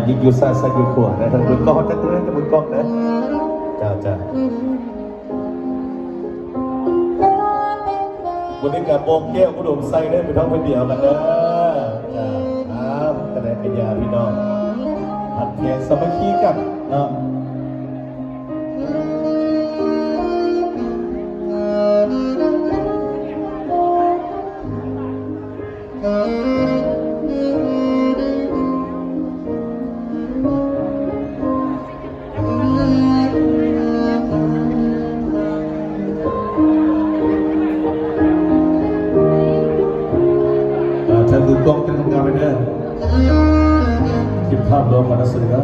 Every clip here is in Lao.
ຍິງຢູ່ຊ້າຍ ຊາຍຢູ່ຂວາເດີ ທາງເບິ່ງກ້ອງ ຈັກເດີ ທາງເບິ່ງກ້ອງເດີ ເຈົ້າ ເຈົ້າ. ມື້ນີ້ກໍໂມງແກ້ວອຸດົມໄຊເດີ ໄປທ່ອງໄປດຽວກັນເດີ ເຈົ້າ. ອ້າວ ກະໄດ້ກະຢາພີ່ນ້ອງ ຮັກແພງສາມັກຄີກັນເນາະ. ອ່າ ທ່ານມືກ້ອງເປັນຄົນງາມເດີ ເກັບພາບລວມມານຳເສີນເດີ.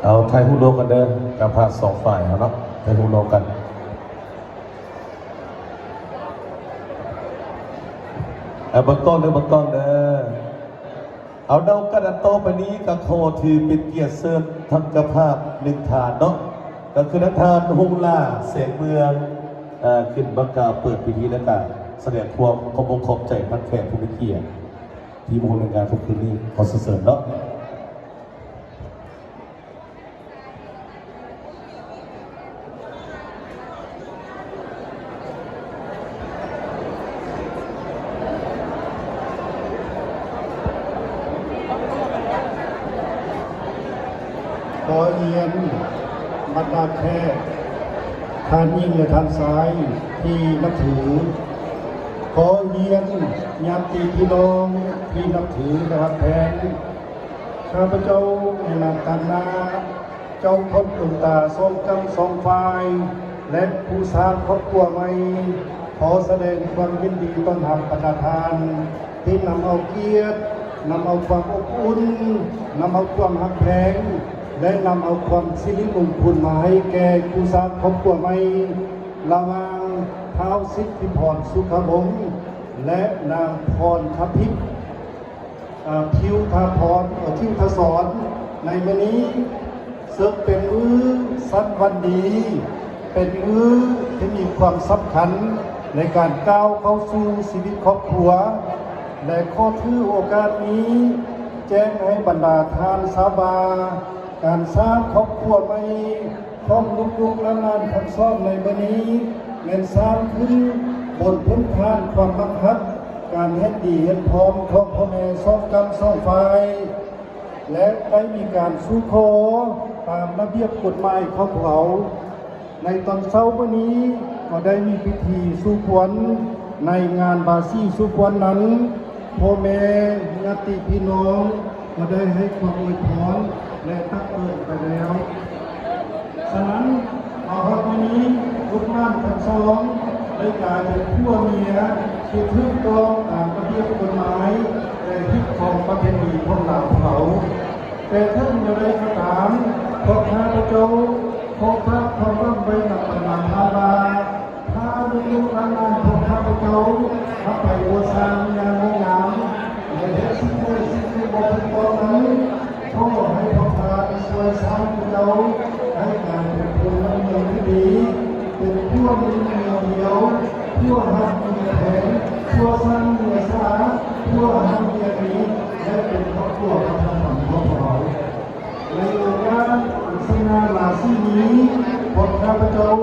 ເອົາ ຖ່າຍຮູບລວມກັນເດີ ເຈົ້າພາບສອງຝ່າຍເຮົາເນາະ ຖ່າຍຮູບລວມກັນ. ເອົາ ເບິ່ງກ້ອງເດີ ເບິ່ງກ້ອງເດີ. ເອົາ ໃນໂອກາດອັນຕໍ່ໄປນີ້ ກໍຂໍຖືເປັນກຽດເຊີນທາງເຈົ້າພາບໜຶ່ງທ່ານເນາະ ກໍຄືນາງທ່ານ ຮຸງຫຼ້າ ແສງເມືອງ ເອີ ຂຶ້ນມາກ່າວເປີດພິທີ ແລະ ກະສະແດງຄວາມຂອບອົກຂອບໃຈທາງແຂກຜູ້ມີກຽດ ທີ່ມາຮ່ວມໃນງານຄ່ຳຄືນນີ້ ຂໍເຊີນເນາະ. ຂໍຮຽນບັນດາແຂກ ທ່ານຍິງ ແລະ ທ່ານຊາຍທີ່ນັບຖື, ຂໍຮຽນຍາດຕິພີ່ນ້ອງທີ່ນັບຖື ແລະ ຮັກແພງ, ຂ້າພະເຈົ້າໃນນາມຕາງໜ້າ ເຈົ້າຄົນດົງຕາສອງກ້ຳສອງຝ່າຍ ແລະ ຜູ້ສ້າງຄອບຄົວໃໝ່ ຂໍສະແດງຄວາມຍິນດີຕ້ອນຮັບບັນດາທ່ານ ທີ່ນຳເອົາກຽດ, ນຳເອົາຄວາມອົບອຸ່ນ, ນຳເອົາຄວາມຮັກແພງ ແລະ ນຳເອົາຄວາມສິລິມົງຄຸນມາໃຫ້ແກ່ຄູ່ສ້າງຄອບຄົວໃໝ່ ລະຫວ່າງທ້າວສິດທິພອນ ສຸຂະວົງ ແລະ ນາງພອນຄະພິບ ເອີ ທິວທະພອນ ເອີ ທິວທະສອນ ໃນມື້ນີ້ ເຊິ່ງເປັນມື້ສັນວັນດີ, ເປັນມື້ທີ່ມີຄວາມສຳຄັນໃນການກ້າວເຂົ້າສູ່ຊີວິດຄອບຄົວ ແລະ ຂໍຖືໂອກາດນີ້ແຈ້ງໃຫ້ບັນດາທ່ານຊາບວ່າ ການສ້າງຄອບຄົວໃໝ່ ຂອງລູກໆຫຼານໆທັງສອງໃນມື້ນີ້ ແມ່ນສ້າງຂຶ້ນບົນພື້ນຖານຄວາມມັກຮັກ, ການເຫັນດີເຫັນພ້ອມຂອງພໍ່ແມ່ສອງກ້ຳສອງຝ່າຍ ແລະ ໄດ້ມີການສູ່ຂໍຕາມລະບຽບກົດໝາຍຂອງພວກເຮົາ. ໃນຕອນເຊົ້າມື້ນີ້ກໍໄດ້ມີພິທີສູ່ຂວັນໃນງານບາສີສູ່ຂວັນນັ້ນ ພໍ່ແມ່ຍາດຕິພີ່ນ້ອງ ກໍໄດ້ໃຫ້ຄວາມອວຍພອນ ແລະ ຕັກເຕືອນໄປແລ້ວ. ສະນັ້ນ ມາຮອດມື້ນີ້ ລູກຫຼານທັງສອງ ໄດ້ກາຍເປັນຜົວເມຍທີ່ຖືກຕ້ອງຕາມລະບຽບກົດໝາຍ ແລະ ຮີດຄອງປະເພນີຂອງລາວເຮົາ. ແຕ່ເຖິງແນວໃດກໍຕາມ, ພວກຂ້າພະເຈົ້າຂໍຝາກຄວາມຫວັງໄວ້ນຳບັນດາທ່ານວ່າ ຖ້າລູກໆຫຼານໆຂອງຂ້າພະເຈົ້າ ຖ້າໄປບໍ່ສ້າງຢ່າງງົດງາມ ແລະ ເຮັດສິ່ງໃດສິ່ງໜຶ່ງບໍ່ຖືກຕ້ອງນັ້ນ, ຂໍໃຫ້ພວກທ່ານຊ່ວຍສ້າງເຈົ້າໃຫ້ກາຍເປັນພົນລະເມືອງທີ່ດີ, ເປັນຜົວເມືອງດຽວ, ຜົວຮັກເມຍແພງ, ຜົວຊ່າງເມຍສາ, ຜົວຮັກເມຍດີ ແລະ ເປັນຄອບຄົວທີ່ດີຂອງພວກເຮົາ. ໃນໂອກາດອັນສະຫງ່າລາສີນີ້, ພວກຂ້າພະເຈົ້າ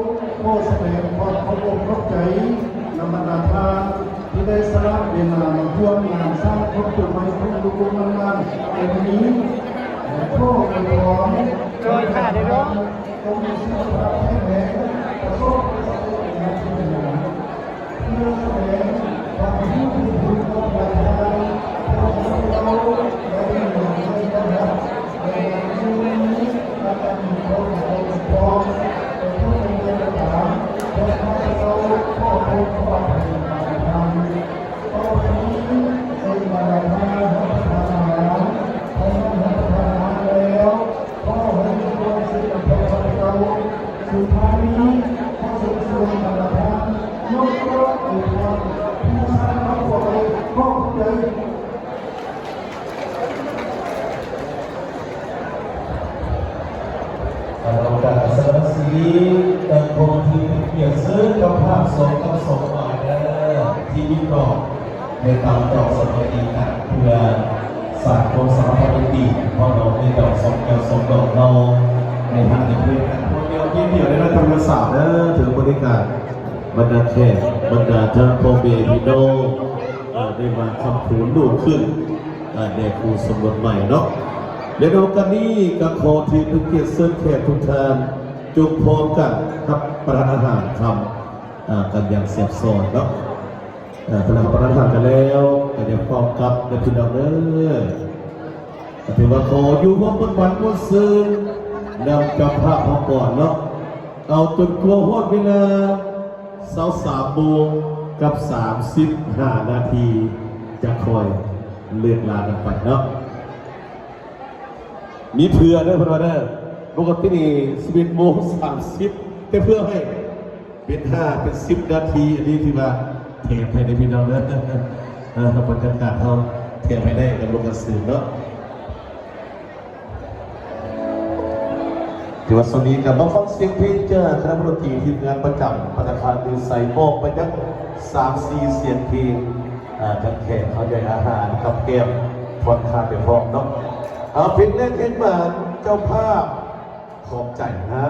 ຂໍສະແດງຄວາມຂອບອົກຂອບໃຈນຳບັນດາທ່ານທີ່ໄດ້ສະຫຼະເວລາມາຮ່ວມງານສ້າງຄອບຄົວໃໝ່ຂອງລູກໆຫຼານໆໃນມື້ນີ້ ແລະ ຂໍອວຍພອນໃຫ້ທ່ານ ຈົ່ງມີສຸຂະພາບແຂງແຮງ, ປະສົບຄວາມສຳເລັດໃນງານທີ່ເພິ່ນຫວັງ. ເພື່ອສະແດງຄວາມຮູ້ບຸນຄຸນຂອງພະເຈົ້າ ພວກຂ້າພະເຈົ້າໄດ້ມີໜ້າທີ່ຕ້ອນຮັບໃນງານຄັ້ງນີ້ ອາດຈະມີຂໍ້ຜິດພອດ ແຕ່ເຖິງຢ່າງໃດກໍຕາມ ພວກຂ້າພະເຈົ້າຂໍປະ ໂອກາດສະຫວັດດີ ເຈົ້າຂອງທີ່ເປັນກຽດເຊີນເຈົ້າພາບສອງກັບສອງຝ່າຍເດີ ທີ່ມີກອງ ໄດ້ຕາມດອກສະຫວັດດີການເພື່ອສ້າງຄວາມສາມັກຄີ ເພາະເຮົາໄດ້ດອກສອງແກ້ວສອງດອກເນາະ ໃນທາງທີ່ເພື່ອນກັນພວກດຽວ ພຽງດຽວໃນນາມໂທລະສັບເດີ ຖືບໍລິການ ບັນດາແຂກ ບັນດາທາງພໍ່ແມ່ພີ່ນ້ອງ ເອີ ໄດ້ມາຄ້ຳຄູນລູກຂຶ້ນ ເອີ ແດ່ຄູ່ສົມລົດໃໝ່ເນາະ ແລະ ໃນໂອກາດນີ້ກໍຂໍຖືເປັນກຽດເຊີນແຂກທຸກທ່ານ ຈົ່ງພ້ອມກັນຮັບປະທານອາຫານຄ່ຳ ເອີ ກັນຢ່າງແຊບຊ້ອຍເນາະ ເອີ ເພິ່ນຮັບປະທານອາຫານກັນແລ້ວ ກໍຢ່າຟ້າວກັບເດີພີ່ນ້ອງເດີ ກໍຖືວ່າຂໍຢູ່ຮ່ວມມ່ວນໝັ້ນມ່ວນຊື່ນນຳເຈົ້າພາບເຮົາກ່ອນເນາະ ເອົາຈົນກວ່າຮອດເວລາຊາວສາມໂມງກັບສາມສິບຫ້ານາທີ ຈະຄ່ອຍເລີກລາກັນໄປເນາະ ມີເຜື່ອເດີເພິ່ນວ່າເດີ ປົກກະຕິນີ້ສິບເອັດໂມງສາມສິບ ແຕ່ເຜື່ອໃຫ້ ເປັນຫ້າ ເປັນສິບນາທີ ອັນນີ້ຖືວ່າແຖມໃຫ້ເດີພີ່ນ້ອງເດີ ເອີ ບັນຍາກາດເຮົາແຖມໃຫ້ໄດ້ກັນບໍ່ກະຊືນເນາະ ຖືວ່າຊ່ວງນີ້ກໍມາຟັງສຽງເພງຈາກຄະນະວົງດົນຕີ ທີມງານປະຈຳພັດຕາຄານດີໄຊ ມອບໄປຈັກສາມສີ່ສຽງເພງ ເອີ ທັງແຂກເຮົາໄດ້ອາຫານກັບແກ້ມຜ່ອນຄາຍໄປພ້ອມເນາະ ເອົາ ເພງແລກເພງໝານ ເຈົ້າພາບ ຂອບໃຈນະ.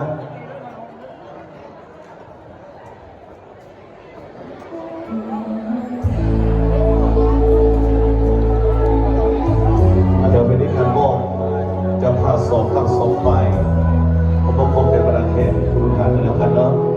ດຽວເປັນການມອບເຈົ້າພາບສອງທັງສອງຝ່າຍ ຂໍບອກຂອບໃຈບັນດາແຂກທຸກທ່ານກັນແລ້ວກັນເນາະ.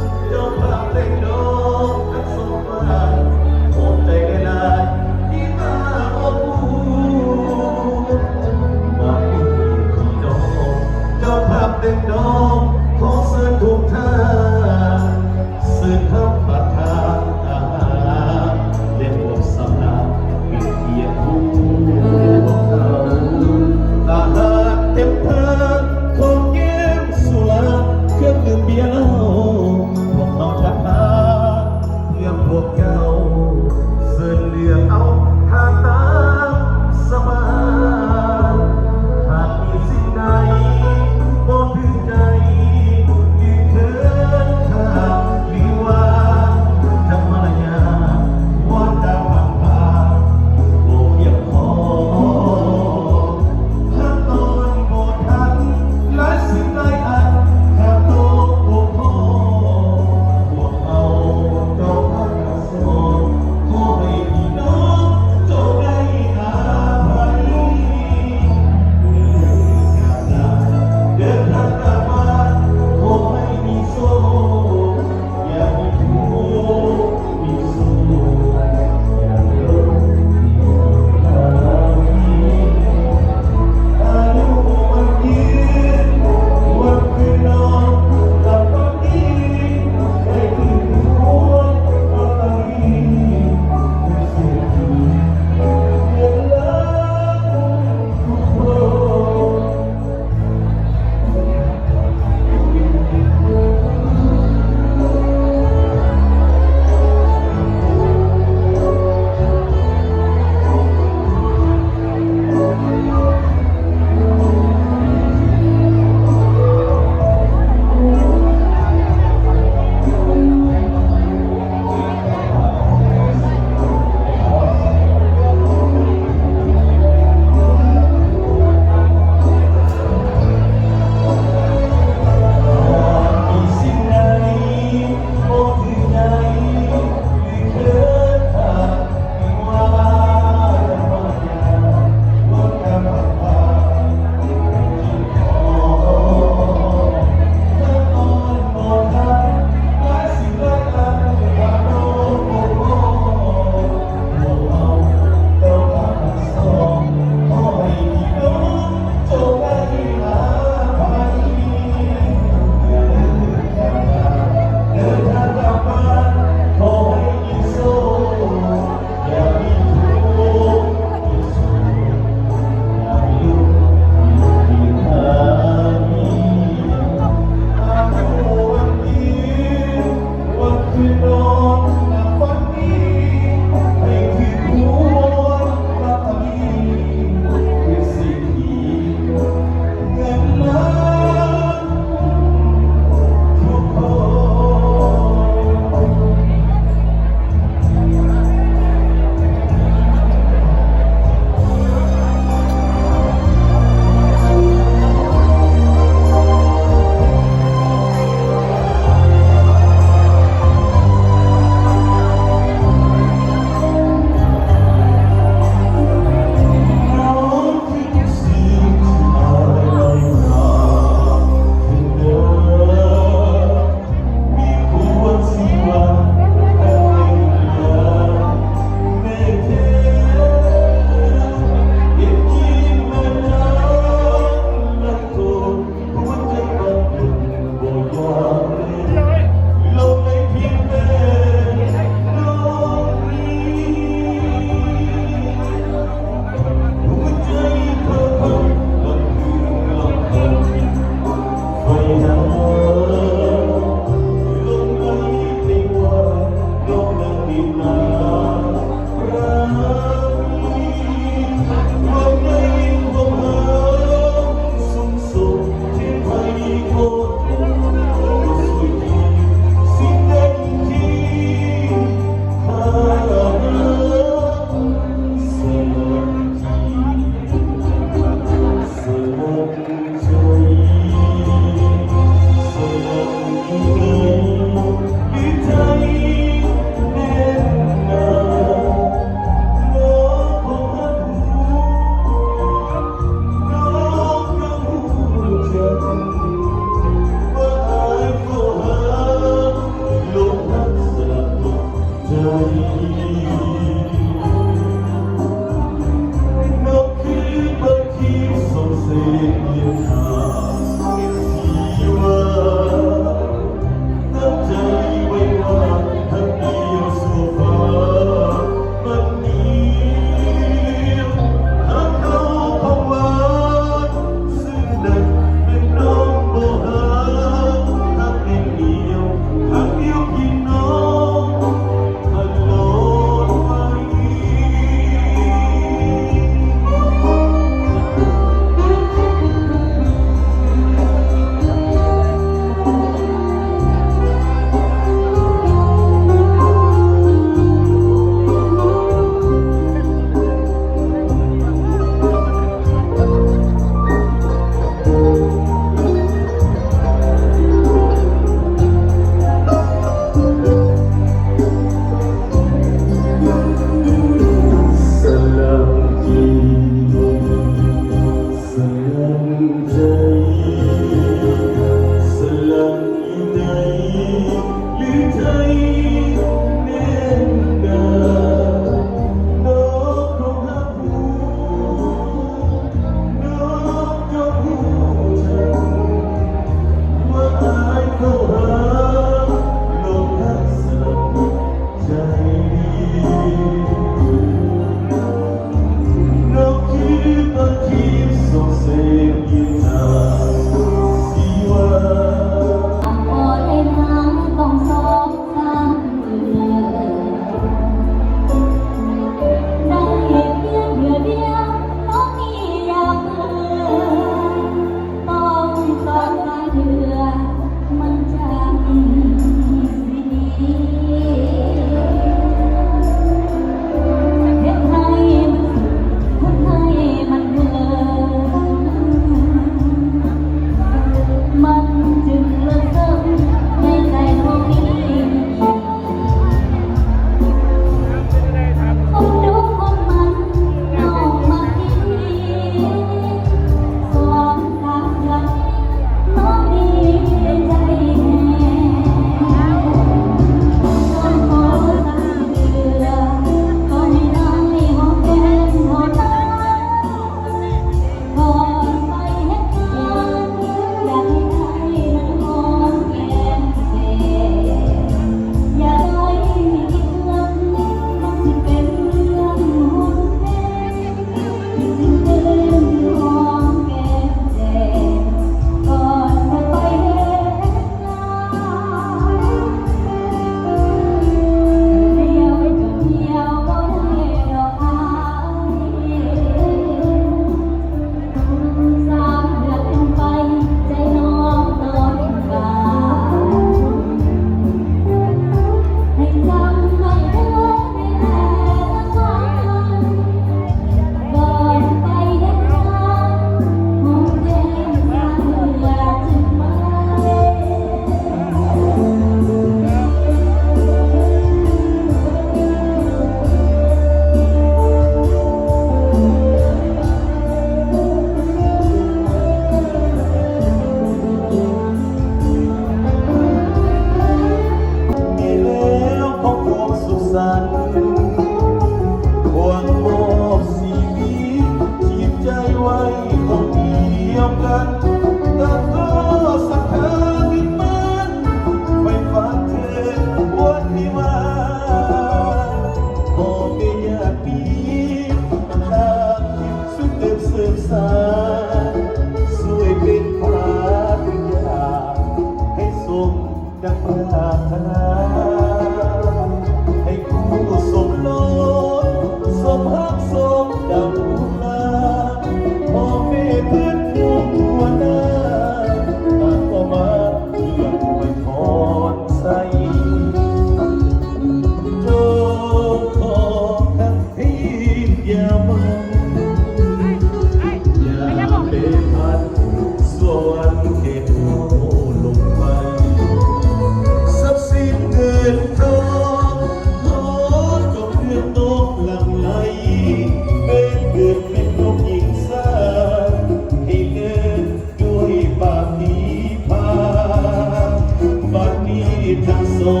ທັງສອ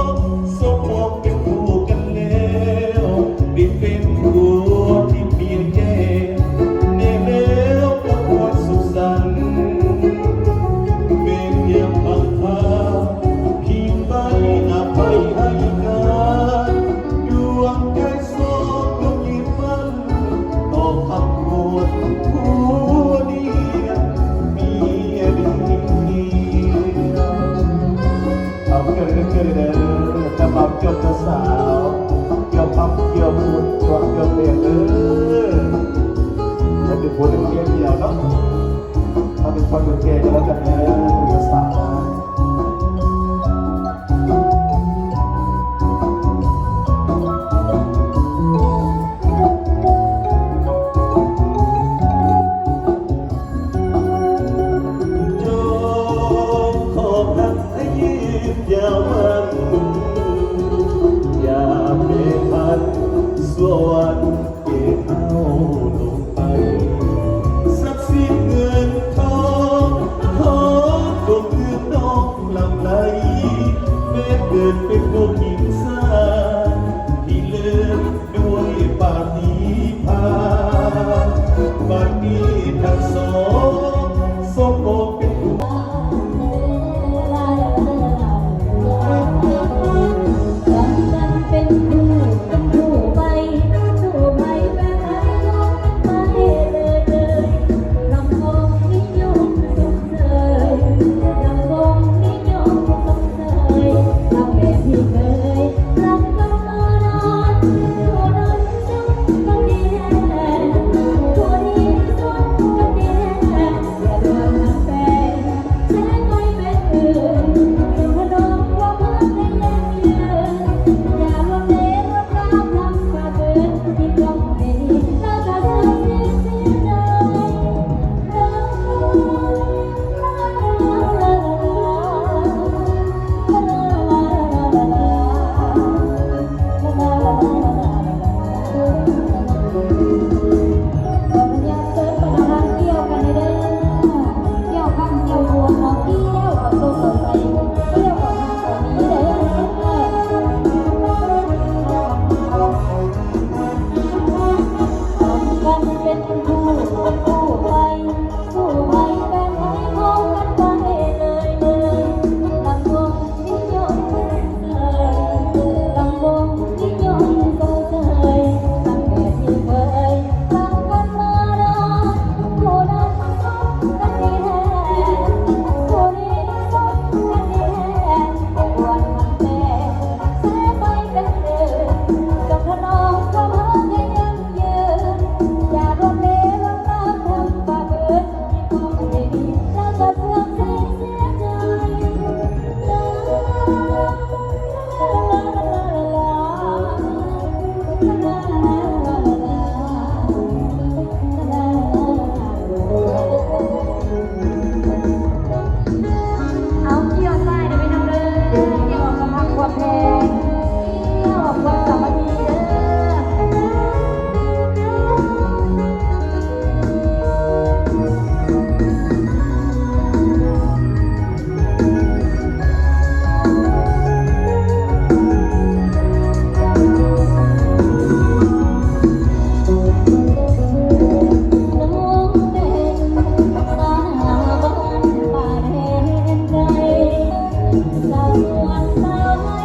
ງສົມປອງເປັນຄູ່ກັນແລ້ວ ໄດ້ເປັນຜົວທິເມຍແກ່ ແນ່ແລ້ວກໍຄວນສຸກສັນ ແມ່ນຍາມພັງພາ ພິງໃບອະໄພໃຫ້ກັນ ດວງໃຈ ສອງຄົນຍຶດໝັ້ນຕໍ່ຄຳຂວັນ ຜົວດີເມຍດີ. ເອົາ ເກີດເດີ ເກີດເດີ ເຈົ້າບ່າວ ເຈົ້າສາວ ເຈົ້າພັບ ເຈົ້າພູດ ເຈົ້າເພງເດີ ໃຫ້ເປັນຜົວເປັນເມຍດຽວເນາະ ເອົາເປັນພໍ່ເປັນແມ່ກັນແລ້ວກັນເດີ ເຈົ້າສາວ. ເອົາ ກ່ຽວສາຍເດີພີ່ນ້ອງເດີ ກ່ຽວອອກຄວາມຮັກຄວາມແພງ ກ່ຽວອອກຄວາມສາມັກຄີເດີ. ສາວສວນສາວໄຮ່